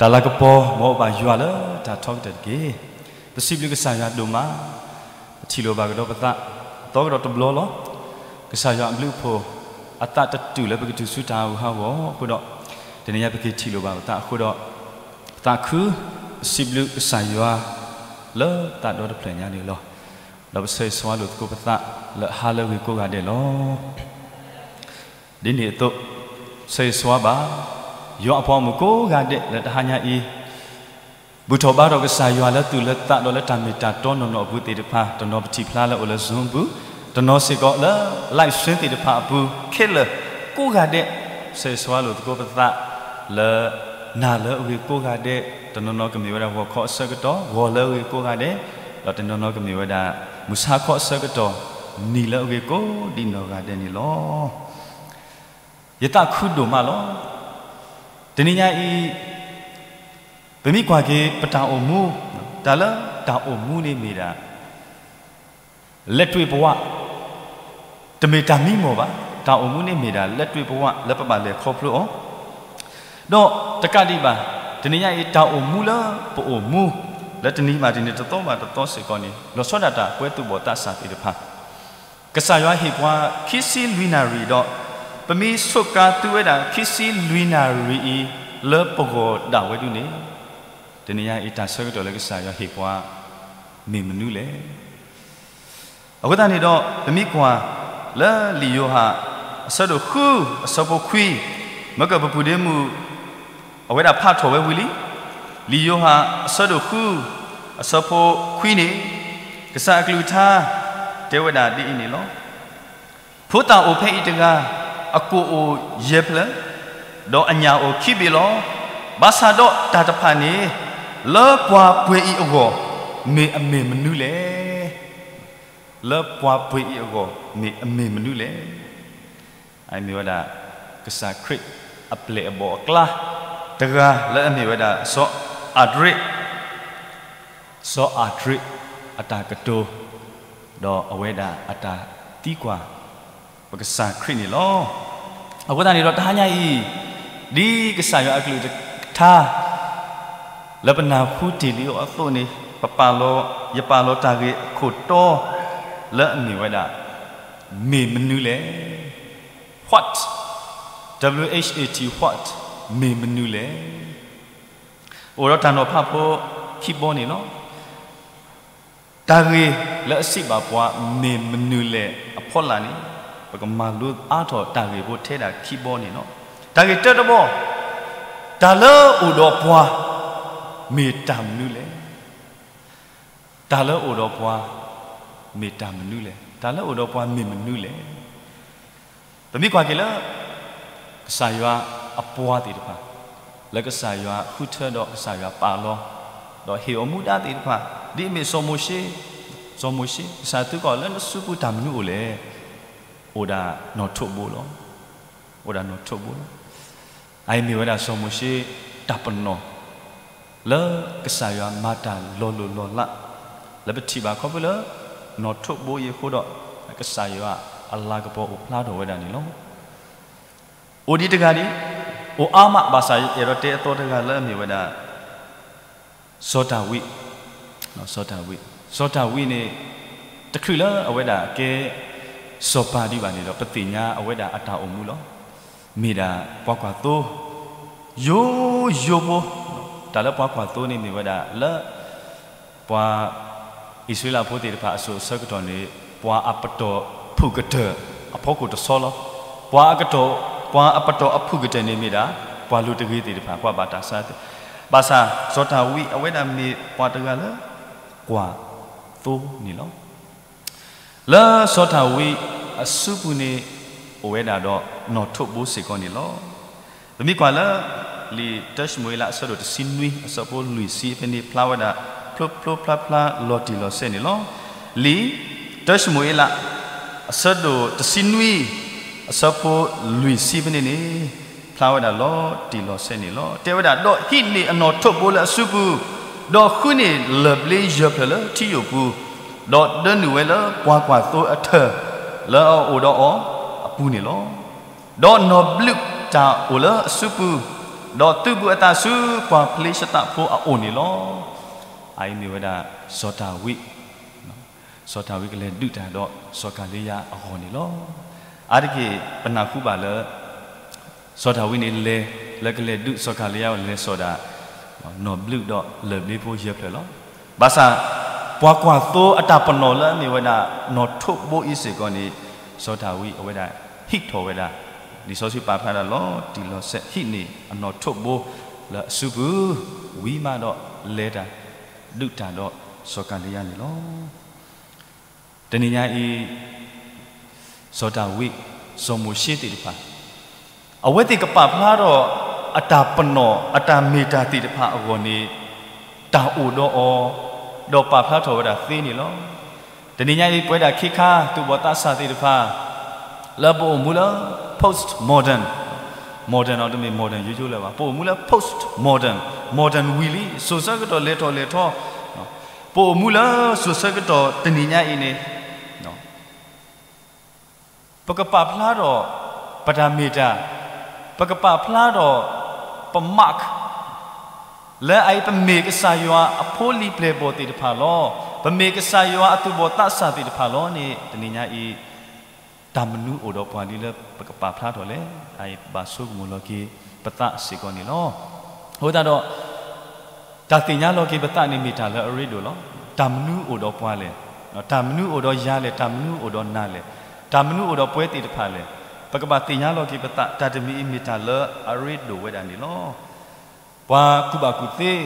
တၢ်လၤကပီၤ မ်အအိၣ်ဘၣ်ယွၤလၢတၢ်ထီကတၢၢ်တက့ၢ်. ပစံးဘျုးကစၢ်ယွၤဒိၣ်မး, ပထံၣ်လိာ်ဘၣ်ကဒီးပသး, သီကဒီးတဘျီလီၤ. ကစၢ်ယွၤအဘျုးအဖှိၣ်, အသးတတုာ်လၢပကတုၤဆူတၢ်ဟးဂူာ်ဟးဂီၤအဃိဒီး, တနံၤညါပက့ၤထံၣ်လိာ်ဘၣ်ပသးအဃိဒီး, ပသးခု, ပစံးဘျုးကစၢ်ယွၤလၢသးဒီတဖျၢၣ်ညါန့ၣ်လီၤ. ဒီးပဆၢဂ့ၤဆၢဝါလိာ်သကိးပသးလၢအဟါလၢအဂ့ၤကိးဂၤဒဲးလီၤ. ဒ်န့ၣ်အသိး, ဆၢဂ့ၤဆၢဝါဘၣ်, ယွၤအပှၤမုၣ်ကိးဂၤဒဲးလၢတဟါညါအံၤ, ဘူၣ်ထီၣ်ဘါထီၣ်ကစၢ်ယွၤလၢသူၣ်လၢသးဒီးလၢတၢ်မ့ၢ်တၢ်တီနီၢ်နီၢ်အပူၤသ့ၣ်တဖၣ်, တနီၤပထံၣ်ဖျါလၢအိၣ်လၢ Zoom ပူၤ, တနီၤစ့ၢ်ကီးလၢ live stream သ့ၣ်တဖၣ်အပူၤခဲလၢာ်ကိးဂၤဒဲး, ဆၢဂ့ၤဆၢဝါလိာ်သကိးပသးလၢ နၤလၢအဂ့ၤကိးဂၤဒဲး, တနီၤနီၤကမ့ၢ်ဝဲဒၣ်ဂီၤခီအဆၢကတီၢ် ဂီၤလၢအဂ့ၤကိးဂၤဒဲး, ဒီးတနီၤနီၤကမ့ၢ်ဝဲဒၣ် မုၢ်ဆါခီအဆၢကတီၢ် နံၤလၢအဂ့ၤကိးဒ်နီၢ်ဂၤဒဲးန့ၣ်လီၤ. ယသးခုဒိၣ်မးလီၤ. တနံၤညါအံၤ ပမ့ၢ်ကွၢ်က့ၤပတၢ်အိၣ်မူ, တၢ်လၢတၢ်အိၣ်မူန့ၣ်မ့ၢ်ဒၣ် လက်တွေ့ဘဝ, တမ့ၢ်တၢ်မံမီၢ်ဘၣ်, တၢ်အိၣ်မူန့ၣ်မ့ၢ်ဒၣ် လက်တွေ့ဘဝ လၢပဘၣ်လဲၤခီဖျိအီၤ, ဒီးတကးဒံးဘၣ်, တနံၤညါအံၤ တၢ်အိၣ်မူလၢပအိၣ်မူ လၢတနံၤဘၣ်တနံၤ တသီဘၣ်တသီစ့ၢ်ကီးန့ၣ် လီၤဆီဒၣ်တၢ်ပဝဲသူၣ်ဘီၣ်သးစၢ်သ့ၣ်တဖၣ် ကစၢ်ယွၤဟ့ၣ်ပှၤခံဆံလွံၢ်နၣ်ရံၣ်ဒီး, ပမ့ၢ်ဆိးကါသုဝဲဒၣ်ခံဆံလွံၢ်နၣ်ရံၣ်အံၤ လၢပဂီၢ်ဒၣ်ဝဲဒၣ်န့ၣ်, တနံၤညါအံၤတၢ်ဆၢကတီၢ်လၢကစၢ်ယွၤဟ့ၣ်ပှၤ မ့ၢ်မနုၤလဲၣ်. အဃိသတးန့ၣ်ဒီး ပမ့ၢ်ကွၢ်လၢလံာ်ယိၤဟၣ် အဆၢဒိၣ်ဃု အဆၢဖိခွံ, မ့ၢ်ကပပုၢ်ဒ့မုၣ် အဝဲဒၣ်ဖးထီၣ်ဝဲဝံၤလံ. လံာ်ယိၤဟၣ်အဆၢဒိၣ်ဃု အဆၢဖိခွံန့ၣ်, ကစၢ်အကလုၢ်ကထါ တဲဝဲဒၣ်ဒ်အံၤန့ၣ်လီၤ. ဖိသၣ်အိၣ်ဖဲအံၤတဂၤ, အကိာ်အိၣ်ယဲၢ်ဖျၢၣ်, ဒီးအညၣ်အိၣ်ခံဘ့ၣ်လီၤ. ဘၣ်ဆၣ်ဒီးတၢ်တဖၣ်န့ၣ် လၢပှၤပှဲၤအံၤအဂီၢ် မ့ၢ်အမ့ၢ်မနုၤလဲၣ်. လၢပှၤပှဲၤအံၤအဂီၢ် မ့ၢ်အမ့ၢ်မနုၤလဲၣ်. အမ့ၢ်ဝဲဒၣ် ကစၢ်ခရံာ်အပျဲၢ်အဘီၣ်အကျါ တဂၤလၢအမ့ၢ်ဝဲဒၣ် စီၤအၤဒြ့း, စီၤအၤဒြ့း အတၢ်ကတိၤ ဒီးအဝဲဒၣ်အတၢ်သံကွၢ် ပကစၢ်ခရံာ်န့ၣ်လီၤ. အဃိသတးန့ၣ်ဒီးတဟါညါအံၤ, ဒ်ကစၢ်ယွၤအကလုၢ်ကထါ လၢပနၢ်ဟူတ့ၢ်လံအီၤအသိးန့ၣ်, ပပာ်လီၤ, ယပာ်လီၤတၢ်ဂ့ၢ်အခိၣ်တီ လၢအမ့ၢ်ဝဲဒၣ် မ့ၢ်မနုၤလဲၣ်. What, W H A T, what, မ့ၢ်မနုၤလဲၣ်. အိၣ်ဒီးတၢ်နီၤဖးဖိခံဘီန့ၣ်လီၤ. တၢ်ဂ့ၢ်လၢအစံးဘၣ်ပှၤ မ့ၢ်မနုၤလဲၣ်အဖီလာ်န့ၣ်, ပကမၤလိအါထီၣ်တၢ်ဂ့ၢ်ဖိထဲဒၣ်ခံဘီန့ၣ်လီၤ. တၢ်ဂ့ၢ်တၢတဘီ, တၢ်လၢအိၣ်ဒီးပှၤ မ့ၢ်တၢ်မနုၤလဲၣ်. တၢ်လၢအိၣ်ဒီးပှၤ မ့ၢ်တၢ်မနုၤလဲၣ်. တၢ်လၢအိၣ်ဒီးပှၤမ့ၢ်မနုၤလဲၣ်. ပမ့ၢ်ကွၢ်က့ၤလၢ ကစၢ်ယွၤအပှၤသ့ၣ်တဖၣ်, လၢကစၢ်ယွၤဃုထၢဒီးကစၢ်ယွၤပာ်လီၤ, ဒီးဟ့ၣ်အီၤမူဒါသ့ၣ်တဖၣ်, ဒ်အမ့ၢ်စီၤမိၤၡ့, စီၤမိၤၡ့ ကစၢ်ယွၤသံကွၢ်အီၤ လၢနစုပူၤတၢ်မနုၤအိၣ်လဲၣ်. အိၣ်ဒၣ်နီၣ်ထိးဘိလီၤ. အိၣ်ဒၣ်နီၣ်ထိးဘိလီၤ. အအံၤမ့ၢ်ဝဲဒၣ်စီၤမိၤၡ့ တၢ်ပနီၣ် လၢကစၢ်ယွၤမၤတၢ်လီၤလိၢ်လီၤလး, လၢပထံၣ်ဘၣ်ခီဖျိလၢ နီၣ်ထိးဘိအံၤအဃိဒီး ကစၢ်ယွၤအလၤကပီၤအိၣ်ဖျါထီၣ်ဝဲဒၣ်န့ၣ်လီၤ. အိၣ်ဒံးတဂၤဒံး, အိၣ်အါမး ဘၣ်ဆၣ်ယအဲၣ်ဒိးတဲအသီတဂၤလၢအမ့ၢ်ဝဲဒၣ် စီၤဒၤဝံး, စီၤဒၤဝံး, စီၤဒၤဝံးန့ၣ် တချုးလၢအဝဲဒၣ်ကဲ စီၤပၤဒံးဘၣ်န့ၣ်ဒီး ပသ့ၣ်ညါအဝဲဒၣ်အတၢ်အိၣ်မူလီၤ. မ့ၢ်ဒၣ်ပှၤကွၢ်သိ ယိယိဖိ, တၢ်လၢပှၤကွၢ်သိန့ၣ်မ့ၢ်ဝဲဒၣ်လၢ ပှၤအံၣ်စရ့လးဖိသ့ၣ်တဖၣ်အစိၤအဆၢကတီၢ်န့ၣ် ပှၤအပတီၢ်ဖုၣ်ကတၢၢ်အဖီခိၣ်တဆီလီၤ. ပှၤအကတီၢ်, ပှၤအပတီၢ်အဖုၣ်ကတၢၢ်န့ၣ်မ့ၢ်ဒၣ် ပှၤလိၤတဂ့ၤသ့ၣ်တဖၣ်, ပှၤဘၣ်တၢ်ဆါသ့ၣ်, ဘၣ်ဆၣ် စီၤဒၤဝံးအဝဲဒၣ်မ့ၢ်ပှၤတဂၤလၢ ကွၢ်သိန့ၣ်လီၤ. လၢစီၤဒၤဝံးအစုပူၤန့ၣ် အိၣ်ဝဲဒၣ်ဒီးနီၣ်ထိးဘိစ့ၢ်ကီးန့ၣ်လီၤ. ပမ့ၢ်ကွၢ်လၢ လံာ်တၢၡမူၤအ့လး အဆၢဒိၣ်တဆံနွံ အဆၢဖိလွံၢ်ဆံဖဲန့ၣ် ဖျါဝဲဒၣ် ဖျိဖျိဖျါဖျါလီၤတံၢ်လီၤဆဲးန့ၣ်လီၤ. လံာ်တၢၡမူၤအ့လး အဆၢဒိၣ်တဆံနွံ အဆၢဖိလွံၢ်ဆံဖဲန့ၣ်န့ၣ် ဖျါဝဲဒၣ်လီၤတံၢ်လီၤဆဲးန့ၣ်လီၤ. တဲဝဲဒၣ် ဒီးဟံးန့ၢ်အနီၣ်ထိးဘိလၢအစုပူၤ, ဒီးဃုန့ၢ်လၢၢ်ဘျ့ယဲၢ်ဖျၢၣ်လၢထံယိာ်ပူၤ, ဒီးဒၢနုာ်ဝဲလၢပှၤကွၢ်သိအထၢၣ် လၢအအိၣ်ဒီးအီၤအပူၤန့ၣ်လီၤ. ဒီးနီၣ်ဘျုးတၢ်အိၣ်လၢအစုပူၤ, ဒီးသုးဘူးအသးဆူပှၤဖလ့ၡသးဖိအအိၣ်န့ၣ်လီၤ. အအံၤမ့ၢ်ဝဲဒၣ် စီၤဒၤဝံး, စီၤဒၤဝံးကလဲၤဒုးတၢ်ဒီးစီၤကၤလံယါအဂီၢ်န့ၣ်လီၤ. အါတက့ၢ် ပနၢ်ဟူဘၣ်လၢ စီၤဒၤဝံးန့ၣ်လဲၤ လၢကလဲၤဒုးစီၤကၤလံယါအဂီၢ် လဲၤစိာ်ဒၣ် နီၢ်ဘျုးဒီးလၢၢ်ဘျ့ဖိယဲၢ်ဖျၢၣ်လီၤ. ဘၣ်ဆၣ် ပှၤကွၢ်သိအတၢ်ပနီၣ်လၢအမ့ၢ်ဝဲဒၣ် နီၢ်ထိးဘိအံၤစ့ၢ်ကီးန့ၣ် စီၤဒၤဝံးအဝဲဒၣ်ဟံးထီၣ်ဝဲဒၣ် လံာ်စီဆှံပာ်ဖျါဒၣ်လီၤတံၢ်လီၤဆဲး ဟံးန့ၢ်အနီၢ်ထိးဘိလၢအစုပူၤ ဝံၤမးဒီးလဲၤတၢ် ဒုးတၢ်ဒီးစီၤကၤလံယါန့ၣ်လီၤ. တနံၤညါအံၤ စီၤဒၤဝံး, စီၤမိၤၡ့သ့ၣ်တဖၣ် အဝဲသ့ၣ်ကပာ်ဖျါထီၣ်အတၢ်ပနီၣ် အတၢ်မ့ၢ်တၢ်သ့ၣ်တဖၣ်အဂီၢ်န့ၣ် တၢ်အိၣ်ဒီးအီၤ ဒီးပာ်ဖျါထီၣ်ဝဲဒၣ်သ့န့ၣ်လီၤ. တနံၤညါအံၤ ပဝဲဒၣ်ခ့ခါ သူၣ်ဘီၣ်သးစၢ်သ့ၣ်တဖၣ် လၢပအိၣ်မူလၢ post modern, modern အီၤတမ့ၢ် modern ယိယိလၢၤဘၣ်, ပအိၣ်မူလၢ post modern, modern ဝံၤလံ စိၤဆၢကတီၢ်လဲၤထီၣ်လဲၤထီ, ပအိၣ်မူလၢစိၤဆၢကတီၢ်တနံၤညါအံၤန့ၣ် ပကပာ်ဖျါထီၣ် ပတၢ်မ့ၢ်တၢ်, ပကပာ်ဖျါထီၣ် ပ mark လၢအအံၤ ပမ့ၢ်ကစၢ်ယွၤအဖိလံၤပျဲၢ်ဘီၣ်သ့ၣ်တဖၣ်လီၤ. ပမ့ၢ်ကစၢ်ယွၤအသူၣ်ဘီၣ်သးစၢ်သ့ၣ်တဖၣ်လီၤန့ၣ် တနံၤညါအံၤ တၢ်မနုၤအိၣ်ဒီးပှၤလံလၢပကပာ်ဖျါထီၣ်လဲၣ်. အအံၤ ပဘၣ်ဆိကမိၣ်လီၤက့ၤပသးစ့ၢ်ကီးန့ၣ်လီၤ. အဃိသတးဒီး တၢ်သ့ၣ်ညါလီၤက့ၤပသးန့ၣ်မ့ၢ်တၢ်လၢအရ့ဒိၣ်လီၤ. တၢ်မနုၤအိၣ်ဒီးပှၤလဲၣ်, တၢ်မနုၤအိၣ်ဒီးယၤလဲၣ်, တၢ်မနုၤအိၣ်ဒီးနၤလဲၣ်, တၢ်မနုၤအိၣ်ဒီးပှၤသ့ၣ်တဖၣ်လဲၣ်, ပကဘၣ်သ့ၣ်ညါလီၤက့ၤပသး တၢ်တမံၤအံၤမ့ၢ်တၢ်လၢအရ့ဒိၣ်ဝဲဒၣ်န့ၣ်လီၤ. ပှၤကူၣ်ဘၣ်ကူၣ်သ့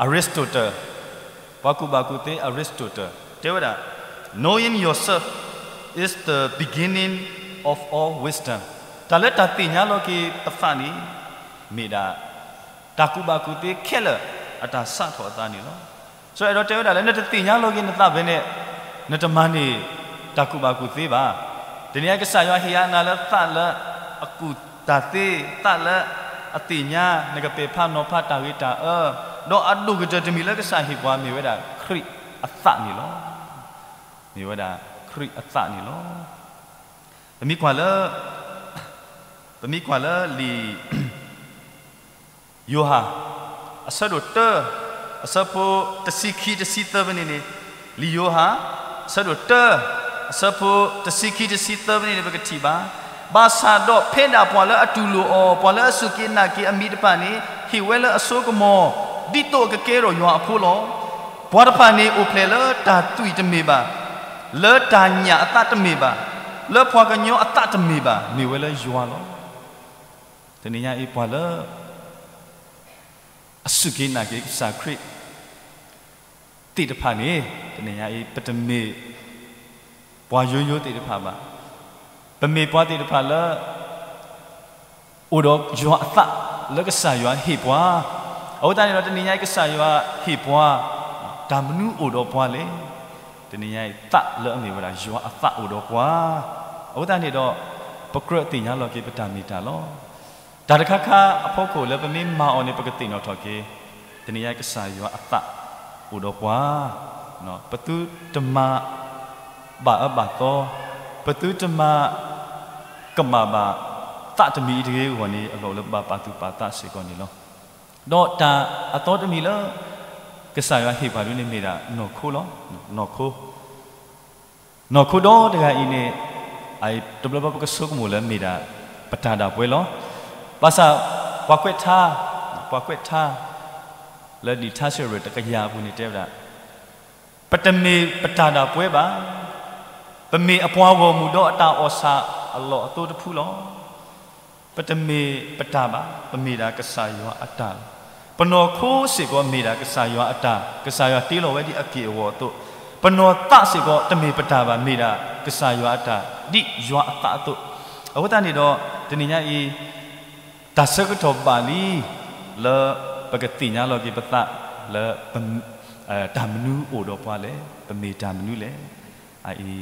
Aristotle, ပှၤကူၣ်ဘၣ်ကူၣ်သ့ Aristotle တဲဝဲဒၣ် knowing yourself is the beginning of all wisdom. တၢ်လၢတၢ်သ့ၣ်ညါလီၤက့ၤပသးန့ၣ် မ့ၢ်ဒၣ် တၢ်ကူၣ်ဘၣ်ကူၣ်သ့ခဲလၢာ် အတၢ်စးထီၣ်အသးန့ၣ်လီၤ. စီၤအဲၣ်ဒိးတဲဝဲဒၣ်လၢ နတသ့ၣ်ညါလီၤက့ၤနသးဖဲန့ၣ် နတမၤန့ၢ်တၢ်ကူၣ်ဘၣ်ကူၣ်သ့ဘၣ်. တနံၤအံၤ ကစၢ်ယွၤဟ့ၣ်အါနၤလၢသးလၢအကူၣ်တၢ်သ့, သးလၢအသ့ၣ်ညါ, နကပဲာ်ဖးနီၤဖးတၢ်ဂ့ၤတၢ်အၢ, ဒီးအဒိၣ်ကတၢၢ်တမံၤလၢကစၢ်ဟ့ၣ်ပှၤမ့ၢ်ဝဲဒၣ်ခရံာ်အသးန့ၣ်လီၤ. မ့ၢ်ဝဲဒၣ်ခရံာ်အသးန့ၣ်လီၤ. ပမ့ၢ်ကွၢ်လၢ ပမ့ၢ်ကွၢ်လၢလံာ် ယိၤဟၣ် အဆၢဒိၣ်တၢ အဆၢဖိတဆံခံတဆံသၢဖဲန့ၣ်န့ၣ်, လံာ်ယိၤဟၣ် အဆၢဒိၣ်တၢ အဆၢဖိတဆံခံတဆံသၢဖဲန့ၣ်န့ၣ် ပကထံၣ်ဘၣ်, ဘၣ်ဆၣ်ဒီးဖဲဒၣ်ပှၤလၢအတူၢ်လိာ်အီၤ, ပှၤလၢအစူၢ်က့ၤနာ်က့ၤအမံၤတဖၣ်န့ၣ် ဟ့ၣ်ဝဲလၢအစိကမီၤ ဒ်သိးအကကဲထီၣ်ယွၤအဖိလီၤ. ပှၤတဖၣ်န့ၣ်အိၣ်ဖျဲၣ်လၢတၢ်သွံၣ်တမ့ၢ်ဘၣ်, လၢတၢ်ညၣ်အသးတမ့ၢ်ဘၣ်, လၢပှၤကညီအသးတမ့ၢ်ဘၣ်, မ့ၢ်ဝဲလၢယွၤလီၤ. တနံၤညါအံၤ ပှၤလၢ အစူၢ်က့ၤနာ်က့ၤကစၢ်ခရံာ်သ့ၣ်တဖၣ်န့ၣ် တနံၤညါအံၤ ပတမ့ၢ်ပှၤယိယိသ့ၣ်တဖၣ်ဘၣ်. ပမ့ၢ်ပှၤသ့ၣ်တဖၣ်လၢ အိၣ်ဒီးယွၤအသးလၢကစၢ်ယွၤဟ့ၣ်ပှၤ, အဃိသတးန့ၣ်ဒီး တနံၤညါအံၤ ကစၢ်ယွၤဟ့ၣ်ပှၤ တၢ်မနုၤအိၣ်ဒီးပှၤလဲၣ်. တနံၤညါအံၤ သးလၢအမ့ၢ်ဝဲဒၣ်ယွၤအသးအိၣ်ဒီးပှၤ, အဃိသတးန့ၣ်ဒီး ပကြၢးသ့ၣ်ညါလီၤက့ၤပတၢ်မ့ၢ်တၢ်လီၤ. တၢ်တခါခါအဖီခိၣ်လၢပမ့ၢ်မၤအီၤန့ၣ် ပကသ့ၣ်နီၣ်ထီၣ်က့ၤ, တနံၤညါအံၤ ကစၢ်ယွၤအသးအိၣ်ဒီးပှၤ, ပသုတမၤဘၣ်အၢဘၣ်သီ, ပသုတမၤကမၣ်ဘၣ်သးတမံၤအံၤတဂ့ၤအဂီၢ်န့ၣ် အလီၢ်အိၣ်လၢပဘၣ်ပာ်သူၣ်ပာ်သးစ့ၢ်ကီးန့ၣ်လီၤ. ဒီးတၢ်အသီတမံၤလၢ ကစၢ်ယွၤဟ့ၣ်ပှၤဒ်န့ၣ် မ့ၢ်ဒၣ်နီၢ်ခိလီၤ. နီၢ်ခိ နီၢ်ခိဒီတဂၤအံၤန့ၣ် တဘျီဘျီပကဆိကမိၣ်လၢမ့ၢ်ဒၣ် ပတၢ်ဒၣ်ပှဲၤလီၤ. ဘၣ်ဆၣ် ပှၤကွဲးထါ, ပှၤကွဲးထါ လၢလံာ်ထါစံးထီၣ်ပတြၢၤတကယၤအပူၤန့ၣ်တဲဝဲဒၣ်, ပတမ့ၢ်ပတၢ်ဒၣ်ပှဲၤဘၣ်. ပမ့ၢ်အပှၤဂီၢ်မုၢ်ဒီးအတၢ်အီၣ်ဆၣ်အလီၢ်အသိတဖုလီၤ. ပတမ့ၢ်ပတၢ်ဘၣ်, ပမ့ၢ်ဒၣ်ကစၢ်ယွၤအတၢ်လီၤ. ပနီၢ်ခိစ့ၢ်ကီးမ့ၢ်ဒၣ်ကစၢ်ယွၤအတၢ်, ကစၢ်ယွၤတ့လီၤဝဲဒ်အက့ၢ်အဂီၤအသိး, ပနီၢ်သးစ့ၢ်ကီးတမ့ၢ်ပတၢ်ဘၣ်, မ့ၢ်ဒၣ်ကစၢ်ယွၤအတၢ် ဒ်ယွၤအသးအသိး. အဃိသတးန့ၣ်ဒီး တနံၤညါအံၤ တၢ်ဆၢကတီၢ်ဘၣ်လံ လၢပကသ့ၣ်ညါလီၤက့ၤပသးလၢ တၢ်မနုၤအိၣ်ဒီးပှၤလဲၣ်, ပမ့ၢ်တၢ်မနုၤလဲၣ်, အအံၤ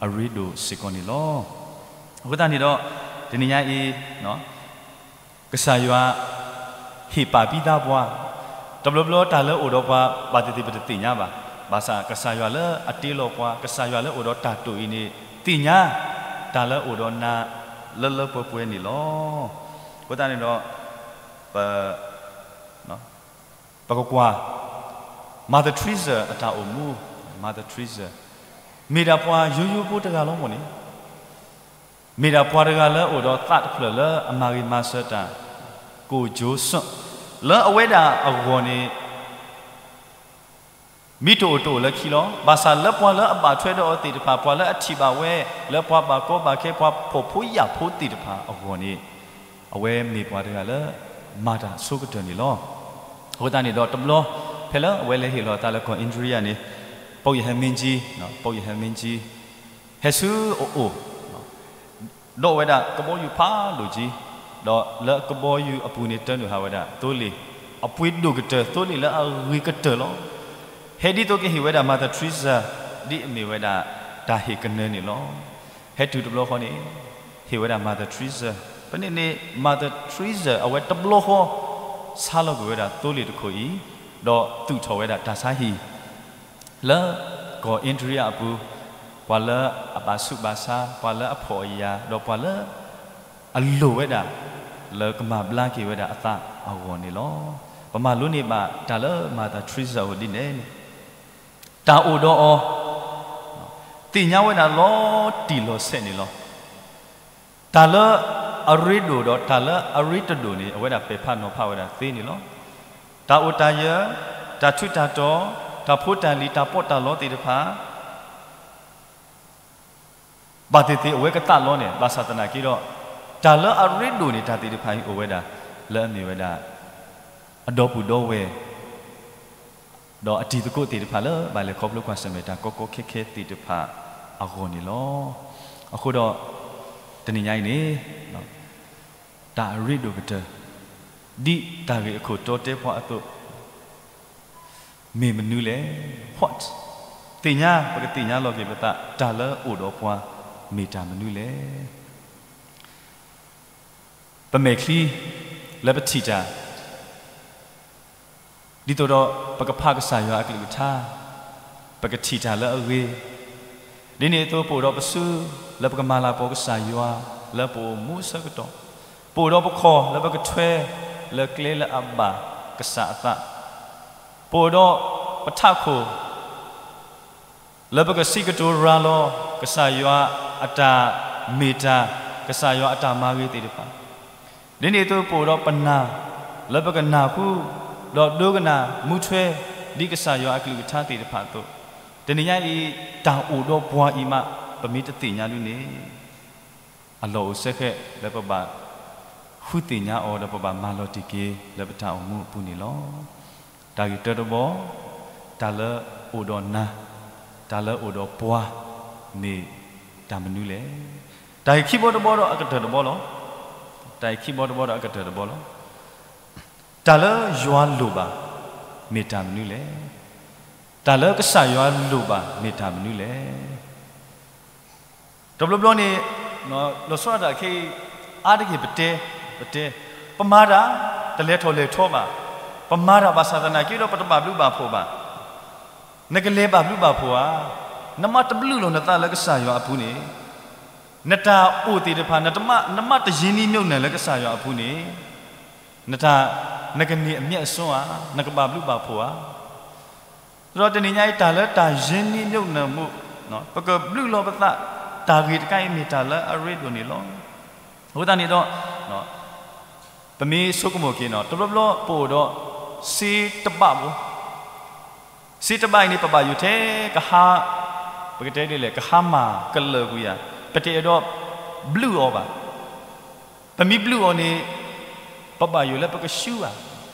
အရ့ဒိၣ်စ့ၢ်ကီးန့ၣ်လီၤ. အဃိသတးန့ၣ်ဒီး တနံၤညါအံၤ ကစၢ်ယွၤ ဟ့ၣ်ပာ်ပံသးပှၤ, တဘျီဘျီတၢ်လၢအိၣ်ဒီးပှၤ ဘၣ်သ့ၣ်သ့ၣ်ပတသ့ၣ်ညါဘၣ်. ဘၣ်ဆၣ်ကစၢ်ယွၤလၢအတ့လီၤပှၤ, ကစၢ်ယွၤလၢအိၣ်ဒီးတၢ်တိာ်အံၤန့ၣ် သ့ၣ်ညါ တၢ်လၢအိၣ်ဒီးနၤ လၢလၢပှဲၤပှဲၤန့ၣ်လီၤ. အဃိသတးန့ၣ်ဒီး ပကကွၢ် Mother Teresa အတၢ်အိၣ်မူ, Mother Teresa မ့ၢ်ဒၣ်ပှၤယိယိဖိတဂၤလီၤမ့ၢ်န့ၣ်, မ့ၢ်ဒၣ်ပှၤတဂၤလၢအိၣ်ဒီးသးတဖျၢၣ်လၢအမၤဂ့ၤမၤစၢၤတၢ်, ကိၣ်ကၠိစၢၣ်, လၢအဝဲဒၣ်အဂီၢ်န့ၣ် မ့ၢ်တအိၣ်တအိၣ်လၢခံလီၤ. ဘၣ်ဆၣ်လၢပှၤလၢအဘၣ်ထွဲဒီးအီၤသ့ၣ်တဖၣ်, ပှၤလၢအထံၣ်ဘၣ်ဝဲ, လၢပှၤဘၣ်ကီဘၣ်ခဲ, ပှၤဖှီၣ်ဖိယာ်ဖိသ့ၣ်တဖၣ်အဂီၢ်န့ၣ်, အဝဲမ့ၢ်ပှၤတဂၤလၢ မၤတၢ်ဆိကတၢၢ်န့ၣ်လီၤ. အဃိသတးန့ၣ်ဒီးတဘျီ, ဖဲလၢအဝဲလဲၤဟ့ၣ်လီၤအသးလၢကီၢ်အ့ဒြံယၤန့ၣ်, ပုပ်ရဟန်းမင်းကြီး, ပုပ်ရဟန်းမင်းကြီး ဟဲဆူအအိၣ် ဒီးဝဲဒၣ်ကဘီယူၤဖးဒိၣ်က့ၤ, ဒီးလၢကဘီယူၤအပူၤန့ၣ် တၢနုာ်ဟးဝဲဒၣ်သိလ့ၣ်အပှ့ၤဒိၣ်ကတၢၢ်, သိလ့ၣ်လၢအဂ့ၤကတၢၢ်လီၤ. ဟဲဒ်သိးကဟ့ၣ်ဝဲဒၣ် Mother Teresa ဒ်အမ့ၢ်ဝဲဒၣ်တၢ်ဟ့ၣ်ကနၢန့ၣ်လီၤ. ဟဲတုၤတဘျီဃီန့ၣ်, ဟ့ၣ်ဝဲဒၣ် Mother Teresa, ဖဲန့ၣ်န့ၣ် Mother Teresa အဝဲတဘျီဃီ ဆါလီၤကွံာ်ဝဲဒၣ်သိလ့ၣ်တခိၣ်အံၤ, ဒီးသူၣ်ထီၣ်ဝဲဒၣ်တၢ်ဆါဟံၣ် လၢကီၢ်အ့ဒြံယၤအပူၤ, ပှၤလၢအဘၣ်ဆူးဘၣ်ဆါ, ပှၤလၢအဖှီၣ်အယာ်, ဒီးပှၤလၢအလိၣ်ဝဲဒၣ် လၢကမၤဘျါက့ၤဝဲဒၣ်အသးအဂီၢ်န့ၣ်လီၤ. ပမၤလိန့ၢ်ဘၣ်တၢ်လၢ Mother Teresa အအိၣ်ဒ်လဲၣ်န့ၣ်, တၢ်အိၣ်ဒီးအီၤ သ့ၣ်ညါဝဲဒၣ်လီၤတံၢ်လီၤဆဲးန့ၣ်လီၤ. တၢ်လၢအရ့ဒိၣ်ဒီးတၢ်လၢအရ့တဒိၣ်န့ၣ် အဝဲဒၣ်ပဲာ်ဖးနီၤဖးဝဲဒၣ်သ့န့ၣ်လီၤ. တၢ်အိၣ်တၢ်ယၢၤ, တၢ်ထူးတၢ်တီၤ, တၢ်ဖိတၢ်လံၤ, တၢ်ပီးတၢ်လီသ့ၣ်တဖၣ် ဘၣ်သ့ၣ်သ့ၣ်အဝဲကသးလီန့ၣ်, ဘၣ်ဆၣ်သနာ်က့ဒီး တၢ်လၢအရ့ဒိၣ်န့ၣ် တၢ်သ့ၣ်တဖၣ်အံၤအိၣ်ဝဲဒၣ် လၢအမ့ၢ်ဝဲဒၣ် အဒီပုၢ်ဒီဝဲၢ် ဒီးအတံၤသကိးသ့ၣ်တဖၣ်လၢဘၣ်လဲၤခီဖျိကွၢ်ဆၢၣ်မဲာ်တၢ်ကီကီခဲခဲသ့ၣ်တဖၣ်အဂီၢ်န့ၣ်လီၤ. အဃိဒီး တနံၤညါအံၤန့ၣ် တၢ်အရ့ဒိၣ်ကတၢၢ် ဒ်တၢ်ဂ့ၢ်အခိၣ်တီတဲပှၤအသိး မ့ၢ်မနုၤလဲၣ်. What? သ့ၣ်ညါ, ပကသ့ၣ်ညါလီၤက့ၤပသး တၢ်လၢအိၣ်ဒီးပှၤ မ့ၢ်တၢ်မနုၤလဲၣ်. ပမဲာ်ချံလၢပထံၣ်တၢ် ဒ်သိးဒီးပကဖးကစၢ်ယွၤအကလုၢ်ကထါ, ပကထံၣ်တၢ်လၢအဂ့ၤ, ဒ်န့ၣ်အသိး ပအိၣ်ဒီးပစု လၢပကမၤလၤကပီၤကစၢ်ယွၤ လၢပအိၣ်မူအဆၢကတီၢ်, ပအိၣ်ဒီးပခီၣ်လၢပကထွဲ လၢကျဲလၢအဘၣ်ကစၢ်အသး, ပအိၣ်ဒီးပထးခိၣ် လၢပကစံးကတိၤရၤလီၤ ကစၢ်ယွၤအတၢ်မ့ၢ်တၢ်, ကစၢ်ယွၤအတၢ်မၤဂ့ၤသ့ၣ်တဖၣ်, ဒ်န့ၣ်အသိး ပအိၣ်ဒီးပနၢ် လၢပကနၢ်ဟူ ဒီးဒိကနၣ်မူထွဲ ဒ်ကစၢ်ယွၤအကလုၢ်ကထါသ့ၣ်တဖၣ်အသိး, တနံၤညါအံၤ တၢ်အိၣ်ဒီးပှၤအံၤမး ပမ့ၢ်တသ့ၣ်ညါဒ်န့ၣ် အလီၢ်အိၣ်စဲဃဲးလၢပဘၣ် ဃုသ့ၣ်ညါအီၤ ဒီးပဘၣ်မၤလီၤတံၢ်က့ၤ လၢပတၢ်အိၣ်မူအပူၤန့ၣ်လီၤ. တၢ်ဂ့ၢ်တၢတဘီ, တၢ်လၢအိၣ်ဒီးနၤ, တၢ်လၢအိၣ်ဒီးပှၤ မ့ၢ်တၢ်မနုၤလဲၣ်. တၢ်ဂ့ၢ်ခံဘီတဘီဒီးအကတၢၢ်တဘီလီၤ. တၢ်ဂ့ၢ်ခံဘီတဘီဒီးအကတၢၢ်တဘီလီၤ. တၢ်လၢယွၤလိၣ်ဘၣ် မ့ၢ်တၢ်မနုၤလဲၣ်. တၢ်လၢကစၢ်ယွၤလိၣ်ဘၣ် မ့ၢ်တၢ်မနုၤလဲၣ်. တဘျီဘျီန့ၣ် လီၤဆီဒၣ်တၢ်ခဲအံၤ အါတက့ၢ်ပတဲ, ပတဲ, ပမၤတၢ် တလဲၤထီၣ်လဲၤထီဘၣ်, ပမၤတၢ်ဘၣ်ဆၣ်သနာ်က့ဒီး ပတဘၣ်ဘျုးဘၣ်ဖှိၣ်ဘၣ်. နကလဲၤဘၣ်ဘျုးဘၣ်ဖှိၣ်ဧါ. နမ့ၢ်တဘျုးလီၤနသးလၢကစၢ်ယွၤအပူၤန့ၣ်, နတၢ်အိၣ်သ့ၣ်တဖၣ် နတမ့ၢ်, နမ့ၢ်တရင်းနှီးမြှုပ်နှံလၢကစၢ်ယွၤအပူၤန့ၣ်, နတၢ်, နကန့ၢ်အမြတ်အစွန်းဧါ, နကဘၣ်ဘျုးဘၣ်ဖှိၣ်ဧါ. ဒီးတနံၤညါအံၤ တၢ်လၢတၢ်ရင်းနှီးမြှုပ်နှံမှု, ပကဘျုးလီၤပသး တၢ်ဂ့ၢ်တခါအံၤမ့ၢ်တၢ်လၢအရ့ဒိၣ်န့ၣ်လီၤ. အဃိသတးန့ၣ်ဒီး ပမ့ၢ်ဆိကမိၣ်က့ၤနီၤ တဘျီဘျီပအိၣ်ဒီး စ့တဘးဖိ, စ့တဘးအံၤန့ၣ် ပဘၣ်ယိၣ်ထဲကဟါ, ပကတဲဒ်လဲၣ် ကဟါမၢ်ကလၢာ်ကွံာ်ယၤ, ပတအဲၣ်ဒိးဘျုးအီၤဘၣ်. ပမ့ၢ်ဘျုးအီၤန့ၣ် ပဘၣ်ယိၣ်လၢပကဆူဧါ.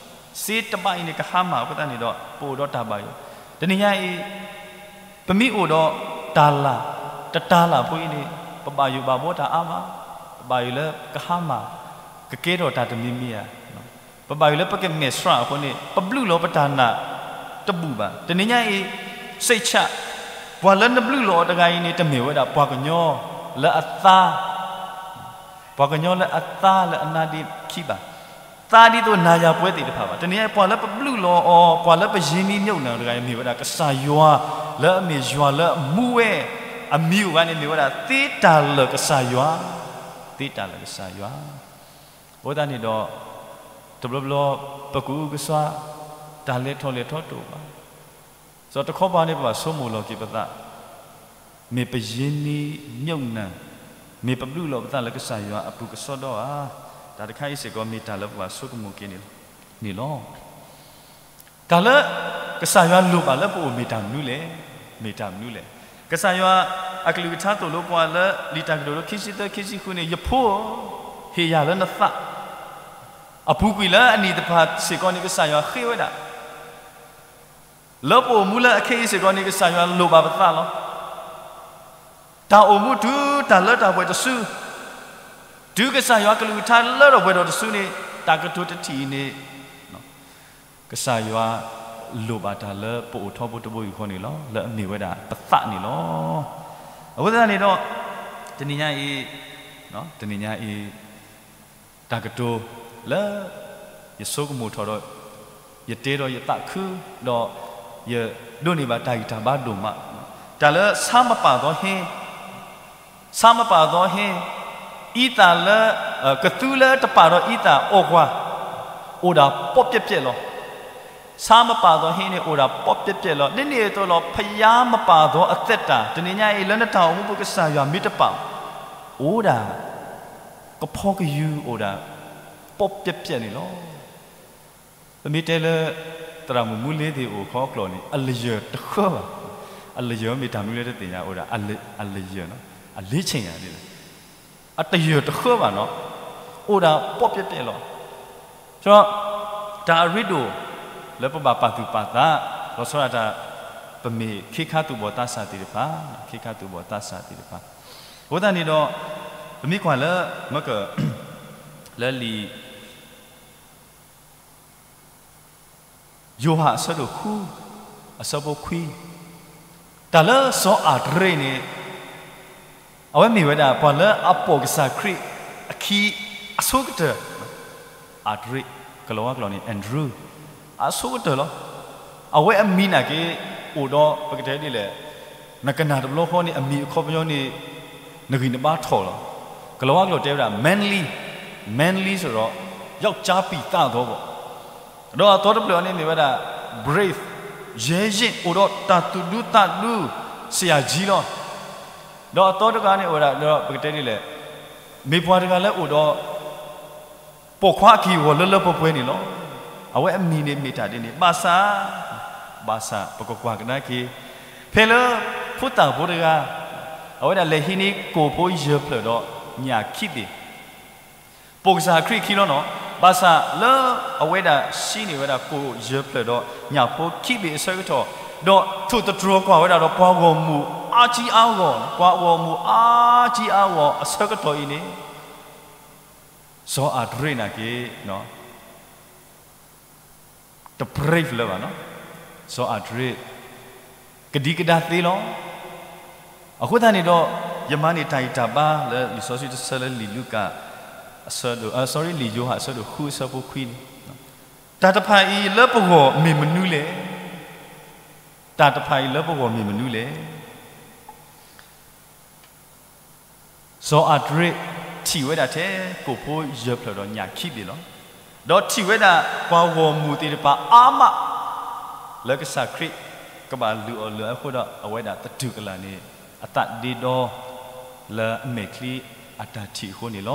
စ့တဘးအံၤန့ၣ် ကဟါမၢ်အဃိသတးန့ၣ်ဒီး ပအိၣ်ဒီးတၢ်ဘၣ်ယိၣ်. တနံၤညါအံၤ ပမ့ၢ်အိၣ်ဒီးတၢ်လၢ်, တတၢ်လၢ်ဖိအံၤန့ၣ် ပဘၣ်ယိၣ်ဘၣ်ဘှီတၢ်အါမး, ပဘၣ်ယိၣ်လၢကဟါမၢ်, ကကဲထီၣ်တၢ်တမံၤမံၤဧါ. ပဘၣ်ယိၣ်လၢပကမဲာ်ဆှးအဃိန့ၣ် ပဘျုးလီၤပတၢ်နာ်တဘူၣ်ဘၣ်. တနံၤညါအံၤ စိတ်ချ, ပှၤလၢနဘျုးလီၤအီၤတဂၤအံၤန့ၣ် တမ့ၢ်ဝဲဒၣ်ပှၤကညီလၢအသါ ပှၤကညီလၢအသါလၢအနါဒ့ခံဘၣ်, သါဒ်သိးနၤယၤပှဲၤသ့ၣ်တဖၣ်ဘၣ်. တနံၤညါအံၤ ပှၤလၢပဘျုးလီၤအီၤ, ပှၤလၢပရင်းနှီးမြှုပ်နှံတဂၤအံၤ မ့ၢ်ဝဲဒၣ်ကစၢ်ယွၤ, လၢအမ့ၢ်ယွၤလၢအမူဝဲ, အမံၤအိၣ်ဝဲန့ၣ် မ့ၢ်ဝဲဒၣ်သ့တၢ်လၢာ်ကစၢ်ယွၤ, သ့တၢ်လၢာ်ကစၢ်ယွၤ. အဃိသတးန့ၣ်ဒီး တဘျီဘျီ ပကအုကစွါ တၢ်လဲၤထီၣ်လဲၤထီတအိၣ်ဘၣ်. ဒီးတခီပၤန့ၣ် ပဘၣ်ဆိကမိၣ်လီၤက့ၤပသး, မ့ၢ်ပယ့န့ မြုပ်နံ, မ့ၢ်ပဘျုးလီၤပသးလၢကစၢ်ယွၤအပူၤကစီဒီဧါ. တၢ်တခါအံၤစ့ၢ်ကီး မ့ၢ်တၢ်လၢပဘၣ်ဆိကမိၣ်က့ၤန့ၣ်လီၤ. တၢ်လၢကစၢ်ယွၤလိၣ်ဘၣ်လၢပအိၣ်မ့ၢ်တၢ်မနုၤလဲၣ်, မ့ၢ်တၢ်မနုၤလဲၣ်. ကစၢ်ယွၤအကလုၢ်ကထါသိၣ်လိပှၤလၢ လံာ်တၢ်ကတိၤဒိ ခံဆံသၢ ခံဆံဃုန့ၣ်, ယဖိဧၢ, ဟ့ၣ်ယၤလၢနသး အပူၤကွံာ်လၢအနံၣ်တဖၣ်စ့ၢ်ကီးန့ၣ် ကစၢ်ယွၤဃ့ဝဲဒၣ် လၢပအိၣ်မူလၢအခဲအံၤစ့ၢ်ကီးန့ၣ် ကစၢ်ယွၤလိၣ်ဘၣ်ပသးလီၤ. တၢ်အိၣ်မူတုၤတၢ်လၢတၢ်ပှဲၤတစု, တုၤကစၢ်ယွၤကလုၢ်ကထါလၢထီၣ်ပှဲၤထီၣ်တစုန့ၣ်, တၢ်ကတိၤတထံၣ်အံၤန့ၣ် ကစၢ်ယွၤလိၣ်ဘၣ်တၢ်လၢပအိၣ်ထီဘိတဘိယူၢ်ဃီန့ၣ်လီၤ. လၢအမ့ၢ်ဝဲဒၣ်ပသးန့ၣ်လီၤ. အဃိသတးန့ၣ်ဒီး တနံၤညါအံၤ, တနံၤညါအံၤ တၢ်ကတိၤလၢ ယဆိကမိၣ်ထီၣ်ဒီး ယတဲဒီးယသးခု, ဒီးယဒိးန့ၢ်ဘၣ်တၢ်ဂံၢ်တၢ်ဘါဒိၣ်မး, တၢ်လၢဆါမပာ်သီဟ့, ဆါမပာ်သီဟ့, အံသၣ်လၢ ကသူလၢတပာ်ဒီးအံသၣ်အီၣ်ကွၢ်, အိၣ်ဒၣ်ပီၣ်ပျဲၢ်ပျဲၢ်လီၤ. ဆါမပာ်သီဟ့န့ၣ် အိၣ်ဒၣ်ပီၣ်ပျဲၢ်ပျဲၢ်လီၤ. ဒ်န့ၣ်အသိးလီၤ, ဖယါမပာ်သီအသက်တာ, တနံၤညါအံၤလၢနတၢ်အိၣ်မူပူၤ ကစၢ်ယွၤမ့ၢ်တပာ်, အိၣ်ဒၣ် ကဖီကယူၤအိၣ်ဒၣ် ပီၣ်ပျဲၢ်ပျဲၢ်န့ၣ်လီၤ. ပမ့ၢ်တဲလၢ သရၣ်မုၣ်မူလ့သ့ၣ်အိၣ်ခီကျိာ်န့ၣ် အလယၢၢ်တဃၢဘၣ်. အလယၢၢ်မ့ၢ်တၢ်မနုၤလဲၣ်တသ့ၣ်ညါ, အိၣ်ဒၣ် အလယၢၢ်, အလ့ဆ့ၣ်ညါဒ်လဲၣ်, အတယၢၢ်တဃၢဘၣ်နီၤ, အိၣ်ဒၣ်ပီၣ်ပျဲၢ်ပျဲၢ်လီၤ. ဒီး တၢ်အရ့ဒိၣ်လၢပဘၣ်ပာ်သူၣ်ပာ်သး, လီၤဆီဒၣ်တၢ် ပမ့ၢ်ခ့ခါသူၣ်ဘီၣ်သးစၢ်သ့ၣ်တဖၣ်, ခ့ခါသူၣ်ဘီၣ်သးစၢ်သ့ၣ်တဖၣ်. အဃိသတးန့ၣ်ဒီး ပမ့ၢ်ကွၢ်လၢ မက လၢလံာ် ယိၤဟၣ်အဆၢဒိၣ်ဃု, အဆၢဖိခွံ, တၢ်လၢစီၤအၤဒရ့းန့ၣ် အဝဲမ့ၢ်ဝဲဒၣ်ပှၤလၢအပိာ်ကစၢ်ခရံာ်အခံအဆိကတၢၢ်, အၤဒရ့း, ကလီၤဝါကျိာ်န့ၣ် Andrew, အဆိကတၢၢ်လီၤ. အဝဲအမံၤနာ်က့ အိၣ်ဒီးပကတဲဒ်လဲၣ်, နကနၣ်တဘျီဃီန့ၣ် အမံၤအခီပညီန့ၣ် နဂံၢ်နဘါထီၣ်လီၤ. ကလီၤဝါကျိာ်တဲဝဲဒၣ် manly, manly ဆိုတော့ ယောက်ျားပီသးသီဘီၣ်. ဒီးအသီတဖျၢၣ်အံၤန့ၣ်မ့ၢ်ဝဲဒၣ် brave, ရဲရင့်, အိၣ်ဒီးတၢ်သူၣ်ဒူသးဒူ, ဆရာကြီးလီၤ. ဒီးအသီတခါန့ၣ်အိၣ်ဝဲဒၣ် ဒီးပကတဲဒ်လဲၣ်, မ့ၢ်ပှၤတဂၤလၢအိၣ်ဒီး ပိာ်ခွါအက့ၢ်အဂီၤလၢလၢပှဲၤပှဲၤန့ၣ်လီၤ. အဝဲအမံၤန့ၣ်မ့ၢ်တၢ်ဒ်န့ၣ် ဘၣ်ဆၣ်, ဘၣ်ဆၣ် ပကကွၢ်ကဒါက့ၤ ဖဲလၢ ဖိသၣ်ဖိတဂၤ အဝဲဒၣ်လဲၤဟံးန့ၢ်ကိၣ်ဖိယဲၢ်ဖျၢၣ်ဒီးညၣ်ခံဘ့ၣ်, ပိာ်ကစၢ်ခရံာ်ခံလီၤနီၤ. ဘၣ်ဆၣ်လၢအဝဲဒၣ်ဟံးန့ၢ်ဝဲဒၣ်ကိၣ်ယဲၢ်ဖျၢၣ်ဒီးညၣ်ဖိခံဘ့ၣ်အဆၢကတီၢ်, ဒီးထိၣ်သတြီၤကွၢ်ဝဲဒၣ်ဒီးပှၤဂီၢ်မုၢ်အါကံအါဂီၢ်, ပှၤဂီၢ်မုၢ်အါကံအါဂီၢ်အဆၢကတီၢ်အံၤန့ၣ် စီၤအၤဒရ့းနာ်က့ တ brave လၢၤဘၣ်နီၤ. စီၤအၤဒရ့း ကဒံကဒါသ့လီၤ. အဃိသတးန့ၣ်ဒီး ယမၤန့ၢ်တၢ်ဂံၢ်တၢ်ဘါလၢလံာ်စီဆှံတဆၢလၢလံာ်လူၤကၣ် အဆၢဒိၣ်, sorry, လံာ်ယိၤဟၣ်အဆၢဒိၣ်ဃုအဆၢဖိခွံန့ၣ်, တၢ်တဖၣ်အံၤလၢပဂီၢ်မ့ၢ်မနုၤလဲၣ်. တၢ်တဖၣ်အံၤလၢပဂီၢ်မ့ၢ်မနုၤလဲၣ်. စီၤအၤဒရ့းထံၣ်ဝဲဒၣ်ထဲကိၣ်ဖိယဲၢ်ဖျၢၣ်ဒီးညၣ်ခံဘ့ၣ်လီၤ. ဒီးထံၣ်ဝဲဒၣ်ပှၤဂီၢ်မုၢ်သ့ၣ်တဖၣ်အါမး လၢကစၢ်ခရံာ်ကဘၣ်လုၢ်အီၣ်လုၢ်အီအဃိဒီး အဝဲဒၣ်သတူၢ်ကလာ်န့ၣ် အသးဒ့ဒီလၢအမဲာ်ချံအတၢ်ထံၣ်အဃိန့ၣ်လီၤ.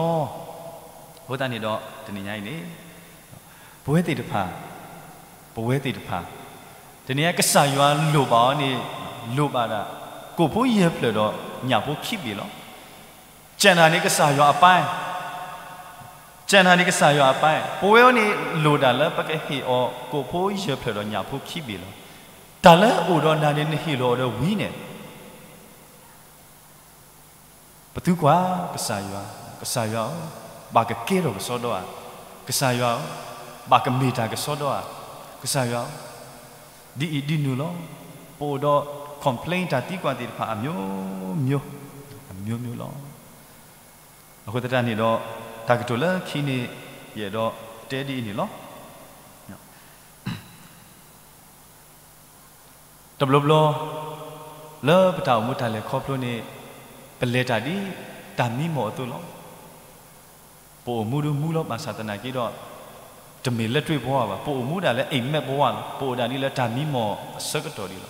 အဃိသတးန့ၣ်ဒီး တနံၤညါအံၤန့ၣ် ပဝဲသ့ၣ်တဖၣ်, ပဝဲသ့ၣ်တဖၣ်, တနံၤညါကစၢ်ယွၤလိၣ်ဘၣ်အီၤန့ၣ် လိၣ်ဘၣ်ဒၣ် ကိၣ်ဖိယဲၢ်ဖျၢၣ်ဒီးညၣ်ဖိခံဘ့ၣ်လီၤ. ကျန်တာန့ၣ်ကစၢ်ယွၤအပိုင်း, ကျန်တာန့ၣ်ကစၢ်ယွၤအပိုင်း, ပဝဲန့ၣ်လိၣ်ဒၣ်လၢပကဟ့ၣ်အီၤကိၣ်ဖိယဲၢ်ဖျၢၣ်ဒီးညၣ်ဖိခံဘ့ၣ်လီၤ. တၢ်လၢအိၣ်ဒီးနၤန့ၣ် နဟ့ၣ်လီၤအီၤဒီးဝံၤန့ၣ် ပသုကွၢ်ကစၢ်ယွၤ, ကစၢ်ယွၤဧၢ, ဘၣ်ကကဲထီၣ်ကစီဒီဧါ, ကစၢ်ယွၤဧၢ, ဘၣ်ကမ့ၢ်တၢ်ကစီဒီဧါ, ကစၢ်ယွၤဧၢ, ဒ်အံၤဒ်နုၤလီၤ. ပအိၣ်ဒီး complain တၢ်သံကွၢ်သ့ၣ်တဖၣ်အမျိုးမျိုး, အမျိုးမျိုးလီၤ. အဃိသတးန့ၣ်ဒီး တၢ်ကတိၤလၢခံန့ၣ် ယအဲၣ်ဒိးတဲဒ်အံၤန့ၣ်လီၤ. တဘျီဘျီ လၢပတၢ်အိၣ်မူတၢ်လဲၤခီဖျိန့ၣ် ပလဲၤတၢ်ဒ်တၢ်မံမီၢ်အသိးလီၤ. ပအိၣ်မူဒုးမူလီၤ ဘၣ်ဆၣ်သနာ်က့ဒီး တမ့ၢ်လက်တွေ့ဘဝဘၣ်, ပအိၣ်မူဒၣ်လၢအိပ်မက်ဘဝလီၤ. ပအိၣ်ဒၣ်ဒ်လၢတၢ်မံမီၢ်အဆၢကတီၢ်ဒံးလီၤ.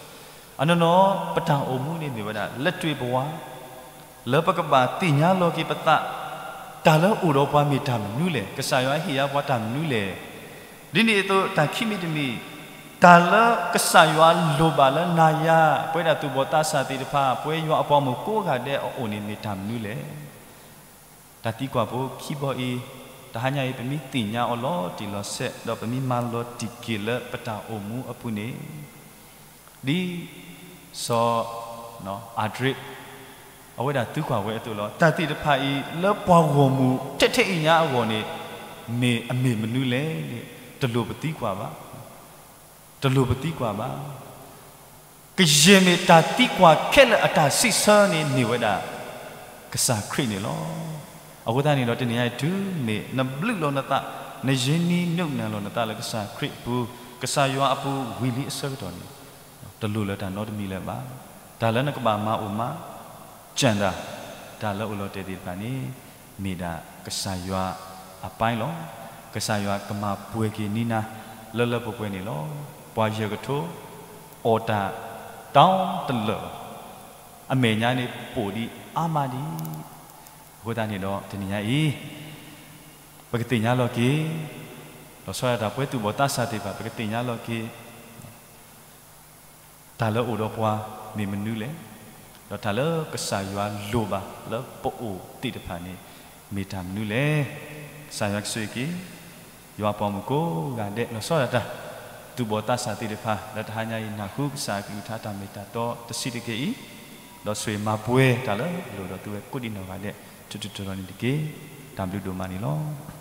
အနီၢ်နီၢ် ပတၢ်အိၣ်မူန့ၣ်မ့ၢ်ဝဲဒၣ် လက်တွေ့ဘဝ လၢပကဘၣ်သ့ၣ်ညါလီၤက့ၤပသး, တၢ်လၢအိၣ်ဒီးပှၤမ့ၢ်တၢ်မနုၤလဲၣ်, ကစၢ်ယွၤဟ့ၣ်ယၤပှၤတၢ်မနုၤလဲၣ်. ဒ်န့ၣ်အသိး တၢ်ခံမံၤတမံၤ, တၢ်လၢကစၢ်ယွၤလိၣ်ဘၣ်လၢနၤယၤ ပဝဲဒၣ်သူၣ်ဘီၣ်သးစၢ်သ့ၣ်တဖၣ်, ပဝဲယွၤအပှၤမုၣ်ကိးဂၤဒဲးအအိၣ်န့ၣ်မ့ၢ်တၢ်မနုၤလဲၣ်. တၢ်သံကွၢ်ဖိခံဘီအံၤ, တဟါညါအံၤ ပမ့ၢ်သ့ၣ်ညါအီၤလီၤတံၢ်လီၤဆဲး ဒီးပမ့ၢ်မၤလီၤတံၢ်က့ၤလၢပတၢ်အိၣ်မူအပူၤန့ၣ်, ဒ်စီၤ အၤဒရ့း အဝဲဒၣ်သံကွၢ်ဝဲအသိးလီၤ. တၢ်သ့ၣ်တဖၣ်အံၤ လၢပှၤဂီၢ်မုၢ်ထဲထဲအံၤညါအဂီၢ်န့ၣ် မ့ၢ်အမ့ၢ်မနုၤလဲၣ်န့ၣ် တလိၣ်ပသံကွၢ်ဘၣ်. တလိၣ်ပသံကွၢ်ဘၣ်. ကယဲၢ်မ့ၢ်တၢ်သံကွၢ်ခဲလၢာ်အတၢ်စံးဆၢန့ၣ်မ့ၢ်ဝဲဒၣ် ကစၢ်ခရံာ်န့ၣ်လီၤ. အဃိသတးန့ၣ်ဒီး တနံၤညါအံၤ တုၤမ့ၢ်နဘျုးလီၤနသး, နယံၤနံၤနုာ်နၢ်လီၤနသးလၢကစၢ်ခရံာ်အပူၤ, ကစၢ်ယွၤအပူၤဝံၤလံအဆၢကတီၢ်န့ၣ်, တလိၣ်လၢတၢ်နီတမံၤလၢၤဘၣ်. တၢ်လၢနကဘၣ်မၤအိၣ်မး ကၢၣ်တၢ်, တၢ်လၢအိၣ်လီၤတဲာ်သ့ၣ်တဖၣ်န့ၣ် မ့ၢ်ဒၣ်ကစၢ်ယွၤအပူၤလီၤ. ကစၢ်ယွၤကမၤပှဲၤက့ၤန့ၢ်နၤ လၢလၢပှဲၤပှဲၤန့ၣ်လီၤ. ပှၤယဲၢ်ကထိ အီၣ်တၢ်တၢ်တလၢာ်လီၤ. အမဲာ်ညါန့ၣ်ပိာ်ဒံးအါမးဒံး. အဃိသတးန့ၣ်ဒီး တနံၤညါအံၤ ပကသ့ၣ်ညါလီၤက့ၤ, လီၤဆီဒၣ်တၢ် ပဝဲသူၣ်ဘီၣ်သးစၢ်သ့ၣ်တဖၣ် ပကသ့ၣ်ညါလီၤက့ၤ တၢ်လၢအိၣ်ဒီးပှၤမ့ၢ်မနုၤလဲၣ်, ဒီးတၢ်လၢကစၢ်ယွၤလိၣ်ဘၣ်လၢပအိၣ်သ့ၣ်တဖၣ်န့ၣ် မ့ၢ်တၢ်မနုၤလဲၣ်. ကစၢ်ယွၤကဆိၣ်ဂ့ၤက့ၤ ယွၤအပှၤမုၣ်ကိးဂၤဒဲး လီၤဆီဒၣ်တၢ် သူၣ်ဘီၣ်သးစၢ်သ့ၣ်တဖၣ် လၢတဟါညါအံၤ နၢ်ဟူကစၢ်အကလုၢ်ကထါတၢ်မ့ၢ်တၢ်တီတဆံးတက့ၢ်အံၤ, ဒီးဆိၣ်ဂ့ၤမၤပှဲၤတၢ်လၢလိၣ်ဒီးသုဝဲကိးဒံးနီၢ်ဂၤဒဲး ထူးထူးတီၤတီၤန့ၣ်တက့ၢ်. တၢ်ဘျုးဒိၣ်မးန့ၣ်လီၤ.